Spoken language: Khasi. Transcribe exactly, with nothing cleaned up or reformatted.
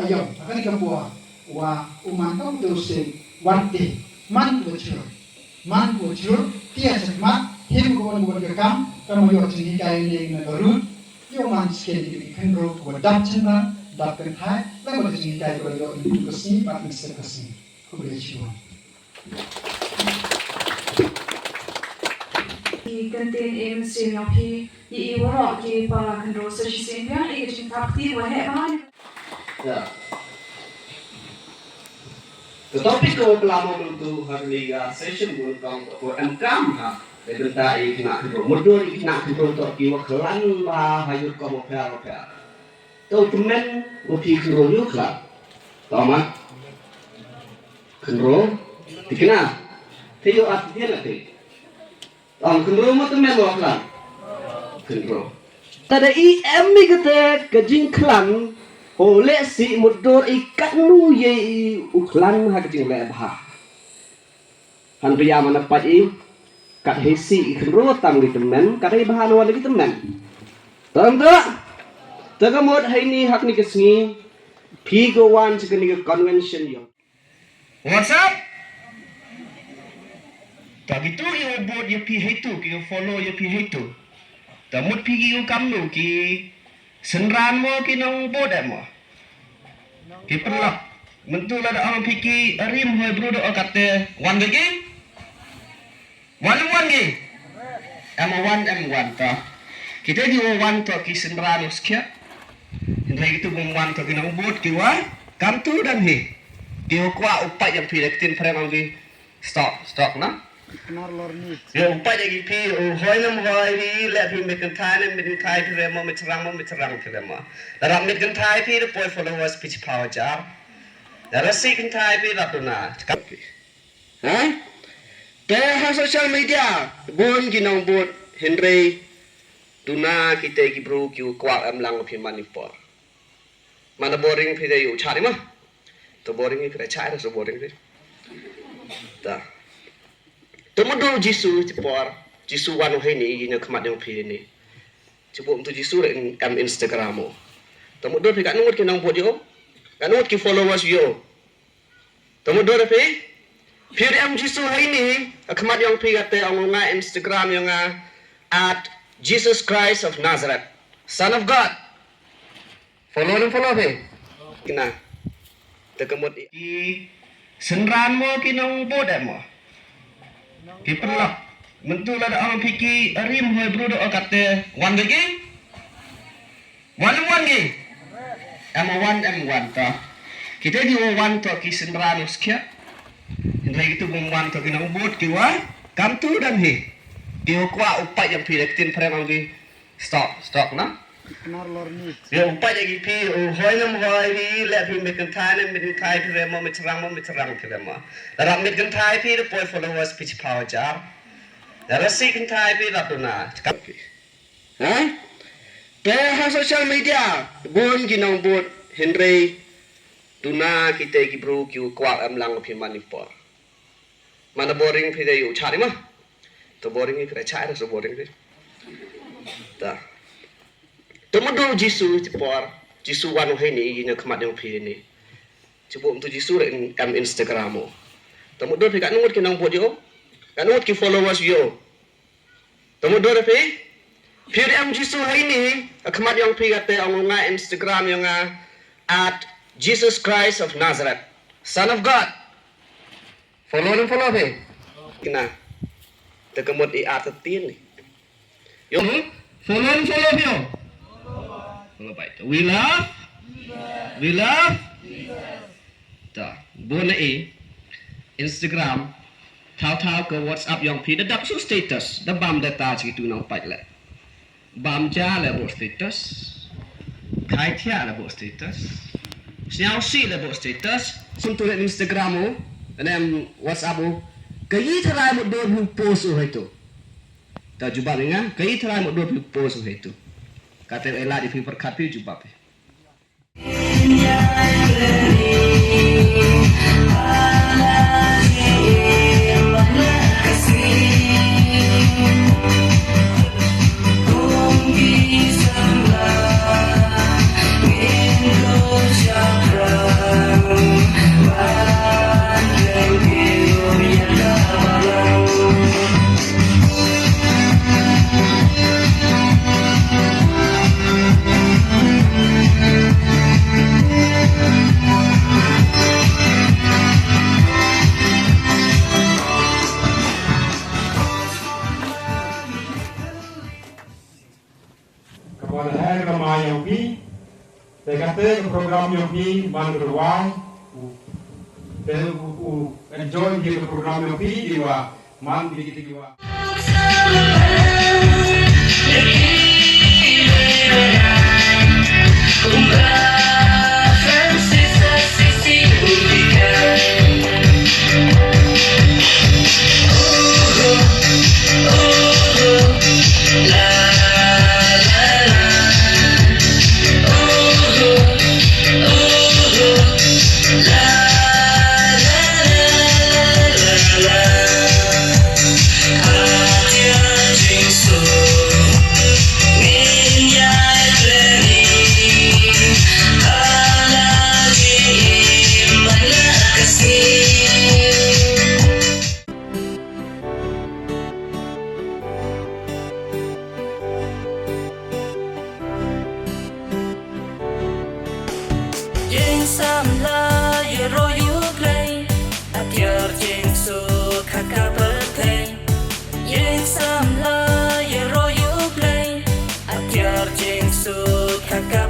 Ïa, ha kane ka por, wa u man ka u to se, wan te, man u chur, man u chur, tia se mat, him ko wan wan ka kam, ka mo ïoh jinghikai ne na ka rut, ïoh man sken ki khynroo, wa dap chynra, dap kynthai, la mo jinghikai ko ïoh ni ka sngi, bad ni se ka sngi. Khublei shibun. Ki kyntien em sien ïa phi, ïa i waroh ki para khynroo sa shisien biang, ïa ka jingthap kti wa heh bha. Ïa. Ka topic ka wa pynlong mynta ha kane ka session bun kong ko em kam ha. Ka bynta ïa ki khynnah khynroo. Mutdur ïa ki khynnah khynroo to ki wa khlaiñ bha ha yut ko wa pher wa pher. To tymmen wa phi khynroo ïa u khlad. To ma. Khynroo. Thikna. Te ïa at thikna te. Ong khynroo ma tymmen ma khlad. Khynroo. Tada i em i kata ka jingkhlaiñ. Ho leh si mutdur i katno ïa i u khlaiñ ha ka jingleh bha. Han pia mana pat i. Kat hei si i khynroo tam ki tymmen, kat hei bha na wan ki tymmen. Tam ta. Ta ka mut hei ni hak ni ka sngi. Phi ko wan sa ka ni ka convention ïa. What's up? Ta kitu ki u bud ïa phi heitu, ki u follow ïa phi heitu. Ta mut phi ki u kam nu ki synran mo ki nong bud eh mo. Ki pynlap. Myntu la da ong phi ki arim hoi bru da o kate wan da ki. Wan em wan ki. Em wan em wan ta. Kita ki wa wan to ki synran u skhia. Hynrei kitu bym wan to ki nong bud ki wa. Kam tu dan hi. Ki wa kwah u pait ïa phi da ki tin phrem ong ki. Stop, stop na. Nar lor ni. Yo, u pait ïa ki phi, u hoi nam hoi phi, leh phi mit kynthai ne mit kynthai phi remo, mit syrang mo, mit syrang phi remo. Lada mit kynthai phi, da poi followers phi chiphaw hajar. Lada sih kynthai phi, lap duna. Cakap phi. Ha? Te ha social media, bun ki nong bud, hynrei duna kita ki bru ki u kwah em lang phi man i por. Mana boring phi dei u chari ma. To boring phi dei chari, to boring phi. Ta. To mutdur Jisu ti por, Jisu wan u hei ni, ïa khmat ïong phi ni. Ti bum tu Jisu re em Instagram o. To mutdur phi ka ngut ki nong bud ïo. Ka ngut ki followers ïo. To mutdur phi. Phi re em Jisu hei ni, khmat ïong phi kate ong nga Instagram ïong nga at Jesus Christ of Nazareth, Son of God. Follow nang follow phi. Kina. Te ka mut i. Ki synran mo ki nong bud eh mo. Ki pynlap. Myntu la da ong phi ki arim hoi bru da o kate wan da ki. Wan em wan ki. Em wan em wan ta. Kita ki wa wan to ki synran u skhia. Hynrei kitu bym wan to ki nong bud ki wa. Kam tu dan hi. Ki wa kwah u pait ïa phi da ki tin phrem ong ki. Stop, stop na. Nar lor ni. Yo, u pait ïa ki phi, u hoi nam hoi phi, leh phi mit kynthai ne mit kynthai phi remo, mit syrang mo, mit syrang phi remo. Lada mit kynthai phi, da poi followers phi chiphaw hajar. Lada sih kynthai phi, lap duna. Cakap phi. Ha? Te ha social media, bun ki nong bud, hynrei duna kita ki bru ki u kwah em lang phi man i por. Mana boring phi dei u chari ma. To boring phi dei chari, to boring phi. Ta. To mutdur Jisu ti por, Jisu wan u hei ni, ïa khmat ïong phi ni. Ti bum tu Jisu re em Instagram o. To mutdur phi ka ngut ki nong bud ïo. Ka ngut ki followers ïo. To mutdur phi. Phi re em Jisu hei ni, khmat ïong phi kate ong nga Instagram ïong nga at Jesus Christ of Nazareth, Son of God. Follow nang follow phi. Kina. Te ka mut i at tin ni. Yo, follow nang follow phi yo. Follow bai. We love. We love. Ta. Bun i Instagram. Thaw thaw ka WhatsApp ïong phi da dap su status. Da bam da ta chi tu nang pait le. Bam ja le bo status. Khai thia le bo status. Sñiaw si le bo status. Sum tu le Instagram o. Ane em WhatsApp o. Ka yi tharai mo dur phi post o hei tu. Ta jubab nga. Ka yi tharai mo dur phi post o hei tu. Ka te ela di phi perkat phi jubab phi. Te ka program jong phi man ka rwai. Te u, u enjoy phi ka program jong phi, i wa man di ki, di ki wa. Jingsamla ïaroh ïa U Blei, atiar jingsuk ha ka pyrthei. Jingsamla ïaroh ïa U Blei, atiar jingsuk ha ka